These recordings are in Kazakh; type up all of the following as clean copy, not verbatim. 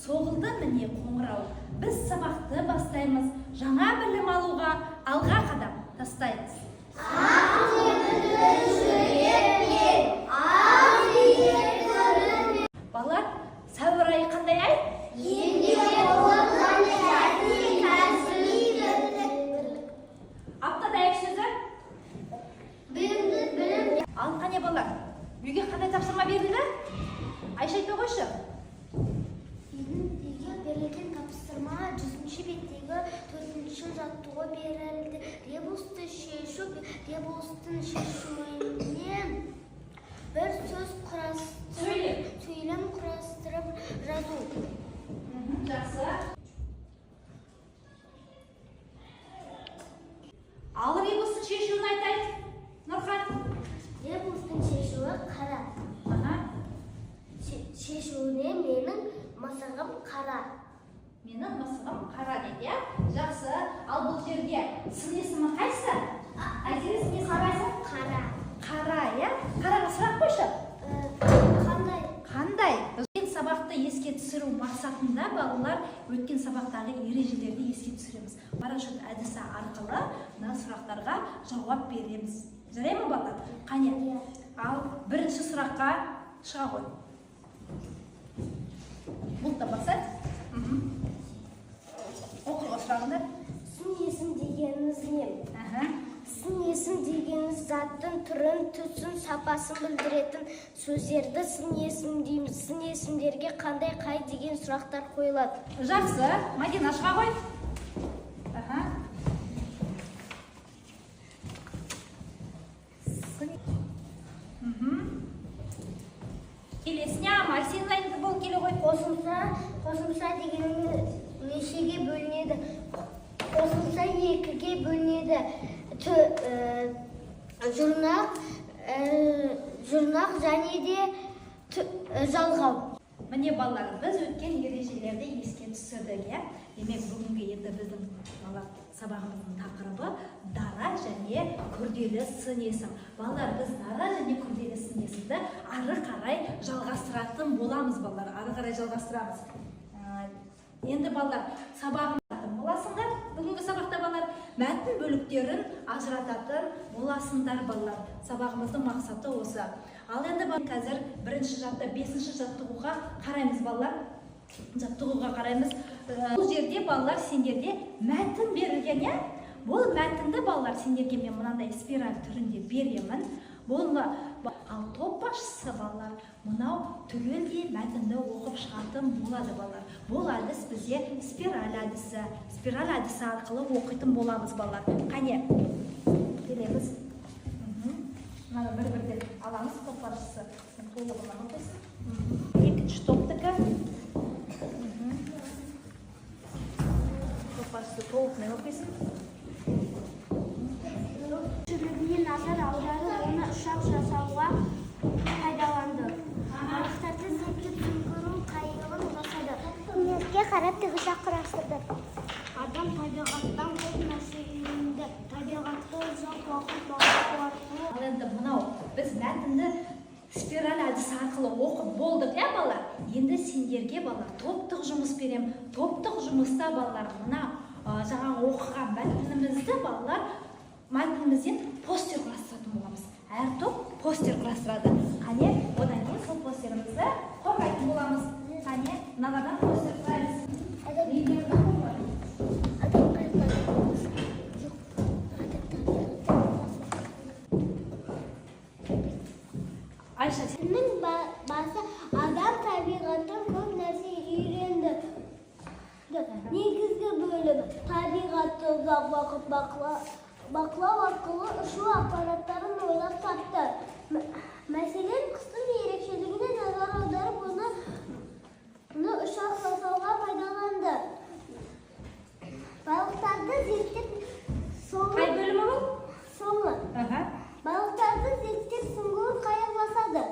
Соғылды міне қоңырау. Біз сабақты бастаймыз. Жаңа білім алуға алға қадам тастаймыз. Балалар, сәуір айы қандай ай? Апта дәйек сөзі? Ал қане, балалар, үйге қандай тапсырма берілді? Айша, айта қойшы. Үйге берілген тапсырма 100-беттегі төртінші жаттығу берілді. Ребусты шешу, ребустың шешуіне бір сөз құрастырып, Сөйлем. Сөйлем құрастырып жазу. Жақсы. Ал ребустың шешуін айтайық. Нұрхан. Ребустың шешуі қара. Аха. Шешуіне менің мысығым қара. Менің мысығым қара дейді, иә? Жақсы. Ал бұл жерде сын есімі қайсы? Айзере, сын есімі қайсы? Қара. Қара, иә? Қараға сұрақ қойшы. Қандай? Қандай? Өткен сабақты еске түсіру мақсатында, балалар, өткен сабақтағы ережелерді еске түсіреміз. Парашют әдісі арқылы мына сұрақтарға жауап береміз. Жарай ма, балалар? Қане, ал бірінші сұраққа шыға ғой. Бұлтта басат. Оқы ғой сұрағыңды. Сын есім дегеніміз не? Аха. Сын есім дегеніміз заттың түрін, түсін, сапасын білдіретін сөздерді сын есім дейміз. Сын есімдерге қандай, қай деген сұрақтар қойылады. Жақсы. Мадина, шыға ғой. Аха. Келесіне Амаль, сен дайын бол, келе ғой. Қосымша дегеніміз нешеге бөлінеді? Қосымша екіге бөлінеді. Жұрнақ және де жалғау. Міне, балалар, біз өткен ережелерді еске түсірдік, иә? Демек, бүгінгі енді біздің, балалар, сабағымыздың тақырыбы дара және күрделі сын есім. Балалар, біз дара және күрделі сын есімді ары қарай жалғастыратын боламыз, балалар, ары қарай жалғастырамыз. Енді, балалар, сабағым боласыңдар. Бүгінгі сабақта, балалар, мәтін бөліктерін ажырататын боласыңдар, балалар. Сабағымыздың мақсаты осы. Ал енді қазір бірінші бесінші жаттығуға қараймыз, балалар. Жаттығуға қараймыз. Бұл жерде, балалар, сендерде мәтін берілген, иә? Бұл мәтінді, балалар, сендерге мен мынандай спираль түрінде беремін. Бұл ал топ басшысы, балалар, мынау түгелдей мәтінді оқып шығатын болады, балалар. Бұл әдіс бізде спираль әдісі. Спираль әдісі арқылы оқитын боламыз, балалар. Қане, келеміз. Мынаны бір-бірден аламыз, топ басшысы. Сен толығынан оқисың. Екінші топтікі. Топ басшысы толығымен оқисың. Тіршілігіне назар аударып, оны ұшақ жасауға пайдаланды. Балықтарды зерттеп, сүңгуір қайығын жасады. Инертке қарап тікұшақ құрастырды. Адам табиғаттан көп нәрсе үйренді. Табиғатты ұзақ уақыт бақылау арқылы Ал енді мынау біз мәтінді спираль әдісі арқылы оқып болдық, иә, балалар? Енді сендерге, балалар, топтық жұмыс беремін. Топтық жұмыста, балалар, мына жаңағы оқыған мәтінімізді, балалар, мәтінімізден постер құрастыратын боламыз. Әр топ постер құрастырады. Қане, одан кейін сол постерімізді қорғайтын боламыз. Қане, мыналардан постер құраймыз. Адам жоқ, адам табиғаттан Айша, Тілінің басы адам табиғаттан көп нәрсе үйренді. Негізгі бөлімі табиғатты ұзақ уақыт бақылау арқылы ұшу аппараттарын ойлап тапты. Мәселен, құстың ерекшелігіне назар аударып, оны ұшақ жасауға пайдаланды. Балықтарды зерттеп соңы Қай бөлімі бұл? Соңы. Балықтарды зерттеп, сүңгуір қайық жасады.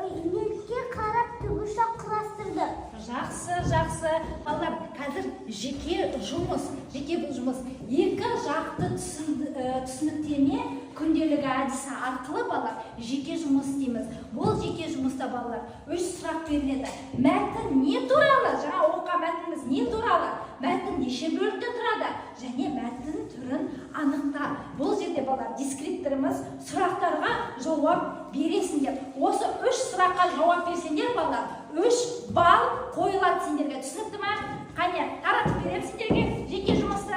Инертке қарап тікұшақ құрастырды. Жақсы, жақсы. Балалар, қазір жеке жұмыс, жеке бұл жұмыс. Екі жақты түсініктеме күнделігі әдісі арқылы, балалар, жеке жұмыс істейміз. Бұл жеке жұмыста, балалар, үш сұрақ беріледі. Мәтін не туралы? Жаңа оқыған мәтініміз не туралы? Мәтін неше бөліктен тұрады? Және мәтін түрін анықта. Бұл жерде, балалар, дескрипторымыз сұрақтарға жауап бересіңдер. Осы үш сұраққа жауап берсеңдер, балалар, 3 балл қойылады сендерге. Түсінікті ма? Қане, таратып беремін сендерге жеке жұмысты.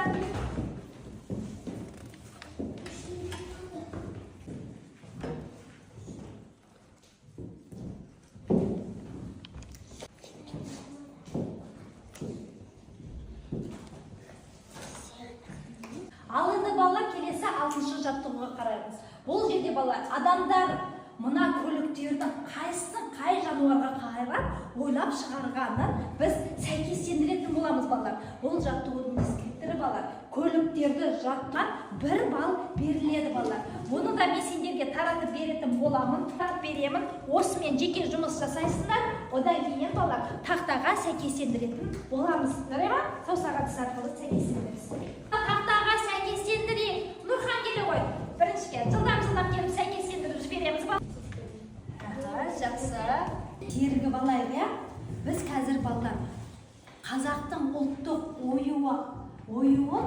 Ал енді, балалар, келесі алтыншы жаттығуға қараймыз. Бұл жерде, балалар, адамдар мына көліктердің қайсысын қай жануарға қарап ойлап шығарғанын біз сәйкестендіретін боламыз, балалар. Бұл жаттығудың дескрипторы, балалар, көліктерді жаттан 1 балл беріледі, балалар. Бұны да мен сендерге таратып беретін боламын, таратып беремін. Осымен жеке жұмыс жасайсыңдар. Одан кейін, балалар, тақтаға сәйкестендіретін боламыз. Жарай ма? Саусақ әдісі арқылы сәйкестендіреміз. Тақтаға сәйкестендірейік. Нұрхан, келе ғой біріншіге. Жылдам, жылдам келіп сәйкестендіріп жібереміз ба? Аха, жақсы. Серігіп алайық, иә. Біз қазір, балалар, қазақтың ұлттық оюы оюын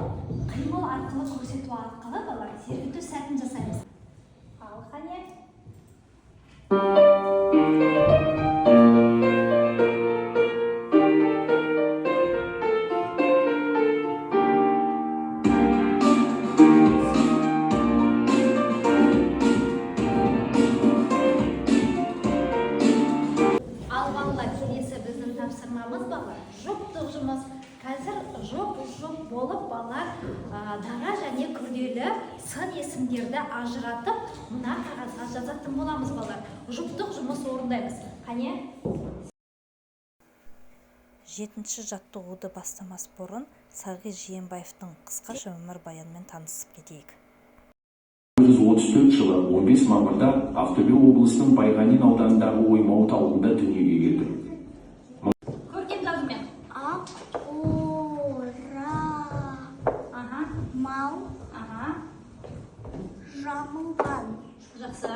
қимыл арқылы көрсету арқылы, балалар, зеріктеу сәтін жасаймыз. Ал қане. Ал, балалар, келесі біздің тапсырмамыз, балалар, жұптық жұмыс. Қазір жұп жұп болып, балалар, дара және күрделі сын есімдерді ажыратып, мына қағазға жазатын боламыз, балалар. Жұптық жұмыс орындаймыз. Қане. Жетінші жаттығуды бастамас бұрын Сағи Жиенбаевтың қысқаша өмірбаянымен танысып кетейік. 1934 жылы 15 мамырда Ақтөбе облысының Байғанин ауданындағы Оймауыт ауылында дүниеге келді. Көркем жазумен. Ақ ора мал жамылған. Жақсы.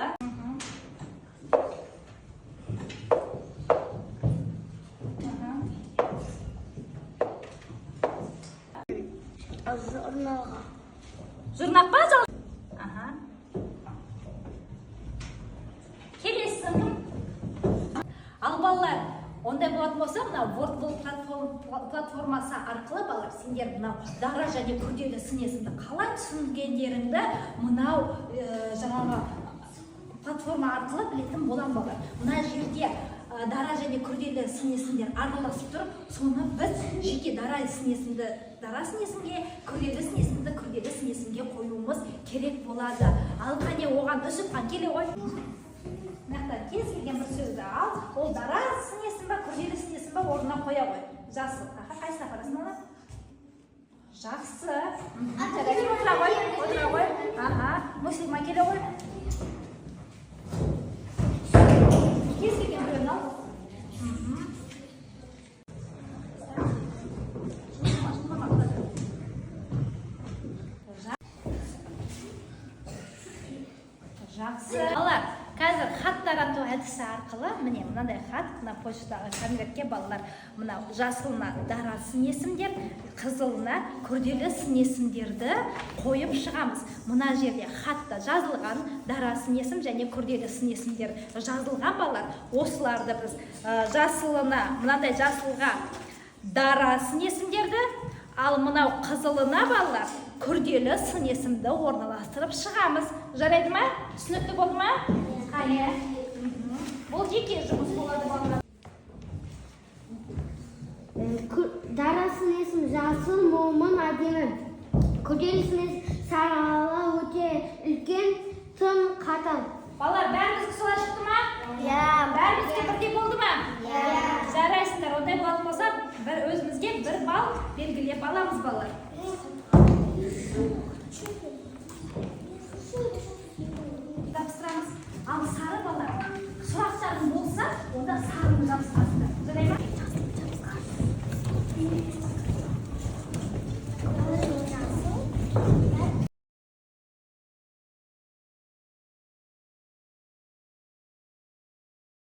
Журналға. Жұрнақ па? Аха. Келесі кім? Ал, балалар, ондай болатын болса, мынау Wordwall платформасы арқылы, балалар, сендер мынау дара және күрделі сын есімді қалай түсінгендеріңді мынау жаңағы платформа арқылы білетін боламын, балалар. Мына жерде дара және күрделі сын есімдер араласып тұр. Соны біз жеке дара сын есімді дара сын есімге, күрделі сын есімді күрделі сын есімге қоюымыз керек болады. Ал қане, оған Үсіпхан, келе ғой. Мына жақтан кез келген бір сөзді ал. Ол дара сын есім ба, күрделі сын есім ба, орнына қоя ғой. Жасыл. Аха, қайсысына апарасың оны? Жақсы. Жарайды, отыра ғой, отыра ғой. Аха, Муслима, келе ғой. Кез келген біреуін ал. Жылдама, жылдама, тұра тұр. Жақсы. Балалар, қазір хат тарату әдісі арқылы, міне, мынандай хат, мына почтаға, конвертке, балалар, мынау жасылына дара сын есімдер, қызылына күрделі сын есімдерді қойып шығамыз. Мына жерде хатта жазылған дара сын есім және күрделі сын есімдер жазылған, балалар. Осыларды біз жасылына, мынандай жасылға дара сын есімдерді, ал мынау қызылына, балалар, күрделі сын есімді орналастырып шығамыз. Жарайды ма? Түсінікті болды ма? Қане. Бұл жеке жұмыс болады, балалар. Дара сын есім жасыл, момын, әдемі. Күрделі сын есім сарала, өте үлкен, тым қатал. Балалар, бәрімізге солай шықты ма? Иә. Бәрімізге бірдей болды ма? Иә. Жарайсыңдар. Ондай болатын болса, бір өзімізге 1 балл белгілеп аламыз, балалар.